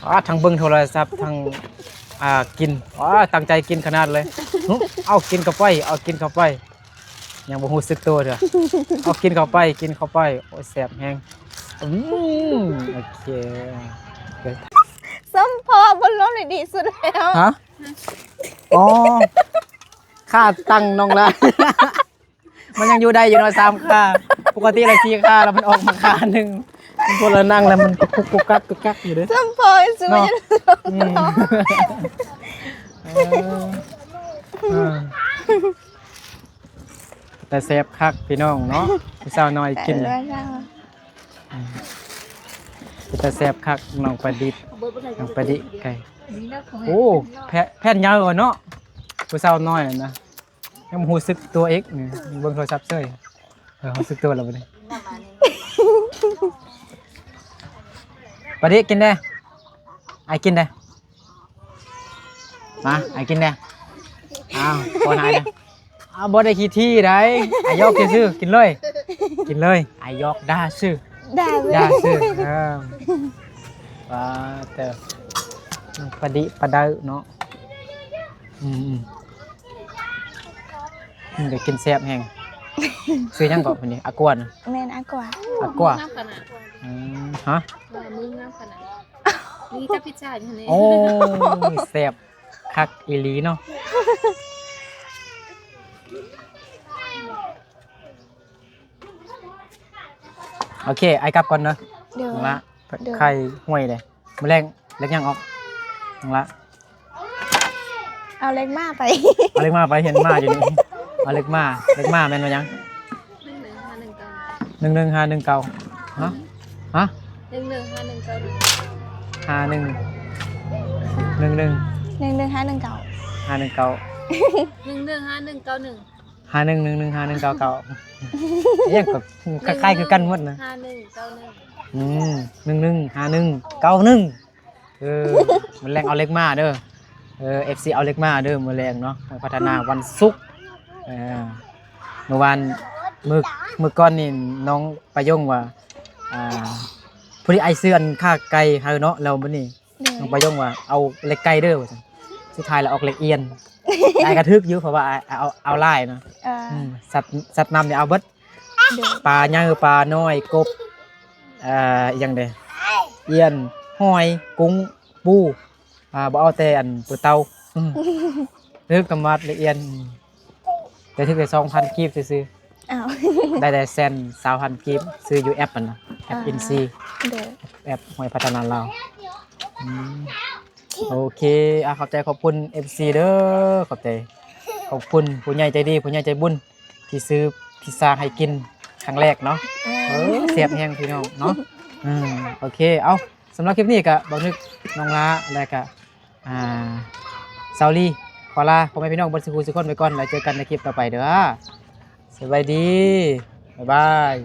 ອາ ທັງເບິ່ງໂທລະສັບ ທັງ ອາ ກິນ. ອາ ຕັ້ງໃຈກິນຂະໜາດເລີຍ. ຫຶ ເອົາກິນເຂົ້າໄປ ເອົາກິນເຂົ້າໄປ. ຍັງບໍ່ຮູ້ສຶກໂຕເທື່ອ. ເອົາກິນເຂົ້າໄປ ກິນເຂົ້າໄປ. ໂອ້ຍ ແຊບແຮງ. ອືມ ໂອເຄ ສົມພໍ້ ບົດລົມນີ້ດີສຸດແລ້ວ. ຮະ? ອໍ ຂາຕັ້ງນ້ອງລະ ມັນຍັງຢູ່ໄດ້ຢູ່ເນາະ ສາມຂາ. ປົກກະຕິລະສີ່ຂາ ລະມັນອອກມາຂາໜຶ່ງ. ມັນຄົນລະນັ່ງລະມັນກຸກກັກກຸກກັກຢູ່ເດ້. ສົມພໍ້ສຸດ. ເນາະ ອືມ ເອີ ເອີ ແຕ່ແຊບຄັກພີ່ນ້ອງເນາະ ຜູ້ສາວນ້ອຍກິນ. ເອີ ເປັນຕາແຊບຄັກ ນ້ອງປາດິດ ນ້ອງປາດິດໄກ່. ໂອ້ ແຜ່ນ ແຜ່ນໃຫຍ່ເນາະ ຜູ້ສາວນ້ອຍນະ. ຍັງບໍ່ຮູ້ສຶກຕົວອີກ ນີ້ເບິ່ງໂທລະສັບເສີຍ. ເອີ ຮູ້ສຶກຕົວແລ້ວບັດນີ້. ປາດິ ກິນແດ່ ອ້າຍກິນແດ່ ມາ ອ້າຍກິນແດ່. ອ້າວ ປ້ອນອ້າຍແດ່. ອ້າວ ບໍ່ໄດ້ຂີ້ຖີ່ໃດ ອ້າຍຢອກຊື່ໆ ກິນເລີຍ ກິນເລີຍ ອ້າຍຢອກ ດ່າຊື່ ດ່າຊື່ ດ່າຊື່. ເອີ ປາເຕີ ປາດິປາເດີເນາະ. ອືມ ອືມ ອືມ ໄດ້ກິນແຊບແຮງ. ຊື່ຫຍັງເກາະຄົນນີ້? ອາກວນະ? ແມ່ນ ອາກວາ ອາກວາ. ອືມ ຮະ? ເອີ ມືງາມຂະໜາດ ມີແຕ່ພິດສາຢູ່ຫັ້ນເອງ. ໂອ້ຍ ແຊບຄັກອີ່ຫຼີເນາະ. ໂອເຄ ອ້າຍກັບກ່ອນເດີ. ໂດຍ ນ້ອງລະ ໂດຍ ໄຂ່ຫວຍເດ້. ມື້ແລງເລັກຫຍັງອອກ ນ້ອງລະ? ເອົາເລັກມ້າໄປ ເອົາເລັກມ້າໄປ ເຫັນມ້າຢູ່ນີ້. ເອົາເລັກມ້າ ເລັກມ້າແມ່ນວ່າຫຍັງ? ໜຶ່ງໜຶ່ງຫ້າໜຶ່ງເກົ້າ. ຮະ? ຮະ? ໜຶ່ງໜຶ່ງຫ້າໜຶ່ງເກົ້າ. ຫ້າໜຶ່ງ ໜຶ່ງໜຶ່ງ ໜຶ່ງໜຶ່ງຫ້າໜຶ່ງເກົ້າ ຫ້າໜຶ່ງເກົ້າ ໜຶ່ງໜຶ່ງຫ້າໜຶ່ງເກົ້າໜຶ່ງ. ຫ້າໜຶ່ງ ໜຶ່ງໜຶ່ງຫ້າໜຶ່ງເກົ້າເກົ້າ. ອີຫຍັງກໍຄ້າຍໆຄືກັນໝົດນະ. ຫ້າໜຶ່ງເກົ້າໜຶ່ງ. ອືມ ໜຶ່ງໜຶ່ງຫ້າໜຶ່ງເກົ້າໜຶ່ງ. ເອີ ມື້ແລງເອົາເລັກມາເດີ. ເອີ ເອັຟຊີ ເອົາເລັກມາເດີ ມື້ແລງເນາະ ໄວ້ພັດທະນາວັນສຸກ. ເອີ ມື້ວານ ມື້ ມື້ກ່ອນນີ້ນ້ອງປາຍົງວ່າ ອ່າ ພໍດີອ້າຍຊື້ອັນຂາໄກ່ໃຫ້ເນາະ ແລ້ວມື້ນີ້ ໂດຍ ນ້ອງປາຍົງວ່າ ເອົາເລກໄກ່ເດີ ວ່າຊັ້ນ. ສຸດທ້າຍລະອອກເລກອຽນ. ອ້າຍກະຖືກຢູ່ ເພາະວ່າອ້າຍ ອ້າຍເອົາ ເອົາຫຼາຍເນາະ. ເອີ ອືມ ສັດ ສັດນ້ຳນີ້ເອົາເບິດ. ໂດຍ ປາໃຫຍ່ ປານ້ອຍ ກົບ ເອີ ອີ່ຫຍັງເດ ອຽນ ຫອຍ ກຸ້ງ ປູ ອ່າ ບໍ່ເອົາແຕ່ອັນ ປູເຕົ່າ. ອືມ ຖືກຕຳມາດເລກອຽນ. ແຕ່ຖືກແຕ່ສອງພັນກີບຊື່ໆ. ອ້າວ ໄດ້ແຕ່ແສນຊາວພັນກີບ ຊື້ຢູ່ແອັບຫັ້ນນະ ແອັບ ອ່າ ອິນຊີ ໂດຍ ແອັບຫ້ວຍພັດທະນາລາວ. ອືມ ໂອເຄ ອ່າ ຂອບໃຈຂອບຄຸນເອັຟຊີເດີ ຂອບໃຈ ຂອບຄຸນຜູ້ໃຫຍ່ໃຈດີ ຜູ້ໃຫຍ່ໃຈບຸນ ທີ່ຊື້ພິຊາໃຫ້ກິນຄັ້ງແລກເນາະ. ເອີ ເອີ ແຊບແຮງພີ່ນ້ອງເນາະ. ອືມ ໂອເຄ ເອົາ ສຳລັບຄລິບນີ້ກະ ບ່າວນຶກ ນ້ອງລາ ແລະກະ ອ່າ ສາວລີ ຂໍລາພໍ່ແມ່ພີ່ນ້ອງເບິດສູ່ຜູ້ສູ່ຄົນໄປກ່ອນ ແລ້ວເຈີກັນໃນຄລິບຕໍ່ໄປເດີ. ສະບາຍດີ ບາຍບາຍ.